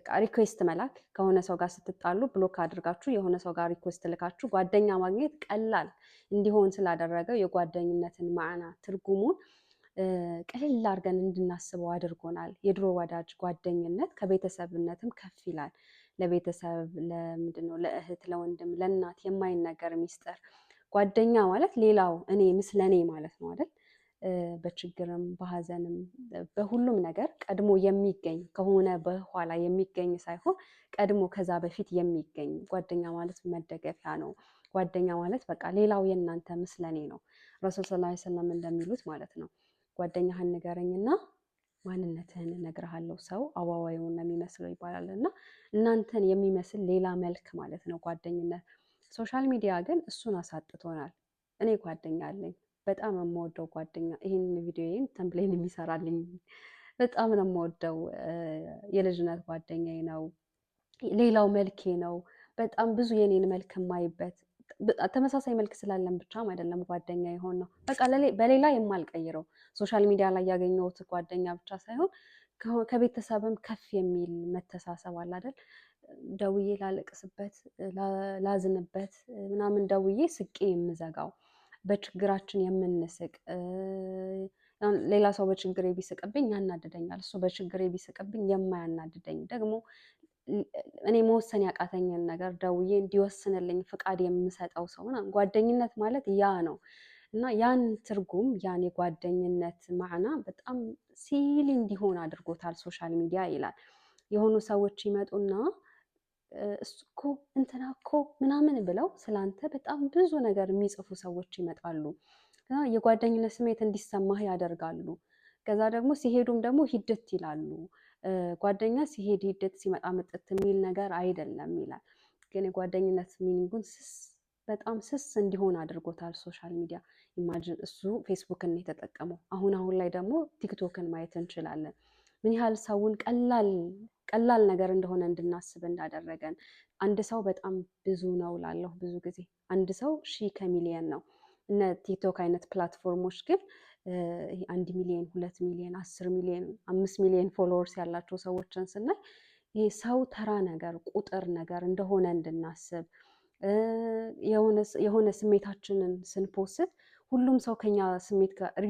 በቃ request መላክ፣ ከሆነ ሰው ጋር ስትጣሉ block አድርጋችሁ የሆነ ሰው ጋር request ልካችሁ ጓደኛ ማግኘት ቀላል እንዲሆን ስላደረገው የጓደኝነትን ማዕና ትርጉሙን ቅልል አድርገን እንድናስበው አድርጎናል። የድሮ ወዳጅ ጓደኝነት ከቤተሰብነትም ከፍ ይላል። ለቤተሰብ ለምንድን ነው ለእህት፣ ለወንድም፣ ለእናት የማይነገር ሚስጥር። ጓደኛ ማለት ሌላው እኔ ምስለኔ ማለት ነው አይደል? በችግርም በሀዘንም በሁሉም ነገር ቀድሞ የሚገኝ፣ ከሆነ በኋላ የሚገኝ ሳይሆን ቀድሞ ከዛ በፊት የሚገኝ። ጓደኛ ማለት መደገፊያ ነው። ጓደኛ ማለት በቃ ሌላው የእናንተ ምስለኔ ነው። ረሱል ሰለላሁ ዐለይሂ ወሰለም እንደሚሉት ማለት ነው። ጓደኛህን ንገረኝና ማንነትህን እነግርሃለሁ። ሰው አዋዋዩን ነው የሚመስለው ይባላል እና እናንተን የሚመስል ሌላ መልክ ማለት ነው ጓደኝነት። Social media ግን እሱን አሳጥቶናል። እኔ ጓደኛ አለኝ፣ በጣም የምወደው ጓደኛ፣ ይህን ቪዲዮዬን thumbnail የሚሰራልኝ በጣም ነው የምወደው። የልጅነት ጓደኛዬ ነው። ሌላው መልኬ ነው። በጣም ብዙ የኔን መልክ የማይበት፣ ተመሳሳይ መልክ ስላለን ብቻም አይደለም ጓደኛ የሆንነው። በቃ በሌላ የማልቀይረው፣ social media ላይ ያገኘሁት ጓደኛ ብቻ ሳይሆን ከቤተሰብም ከፍ የሚል መተሳሰብ አለ አይደል? ደውዬ ላለቅስበት፣ ላዝንበት ምናምን ደውዬ ስቄ የምዘጋው፣ በችግራችን የምንስቅ። ሌላ ሰው በችግሬ ቢስቅብኝ ያናድደኛል። እሱ በችግሬ ቢስቅብኝ የማያናድደኝ፣ ደግሞ እኔ መወሰን ያቃተኝን ነገር ደውዬ እንዲወስንልኝ ፍቃድ የምሰጠው ሰው ምናምን፣ ጓደኝነት ማለት ያ ነው። እና ያን ትርጉም፣ ያን የጓደኝነት ማዕና በጣም silly እንዲሆን አድርጎታል social media ይላል። የሆኑ ሰዎች ይመጡና እሱ እኮ፣ እንትና እኮ ምናምን ብለው ስላንተ በጣም ብዙ ነገር የሚጽፉ ሰዎች ይመጣሉ። የጓደኝነት ስሜት እንዲሰማህ ያደርጋሉ። ከዛ ደግሞ ሲሄዱም ደግሞ ሂድት ይላሉ። ጓደኛ ሲሄድ ሂድት፣ ሲመጣ ምጥት የሚል ነገር አይደለም ይላል። ግን የጓደኝነት meaning ኡን ስስ፣ በጣም ስስ እንዲሆን አድርጎታል social media። Imagine እሱ ፌስቡክን የተጠቀመው። አሁን አሁን ላይ ደግሞ ቲክቶክን ማየት እንችላለን። ምን ያህል ሰውን ቀላል ቀላል ነገር እንደሆነ እንድናስብ እንዳደረገን። አንድ ሰው በጣም ብዙ ነው ላለሁ ብዙ ጊዜ፣ አንድ ሰው ሺህ ከሚሊየን ነው። እነ ቲክቶክ አይነት platform ኦች ግን 1 ሚሊየን፣ 2 ሚሊየን፣ 10 ሚሊየን፣ 5 ሚሊየን followers ያላቸው ሰዎችን ስናይ ይሄ ሰው ተራ ነገር፣ ቁጥር ነገር እንደሆነ እንድናስብ፣ የሆነ ስሜታችንን ስን post ሁሉም ሰው ከኛ ስሜት ጋር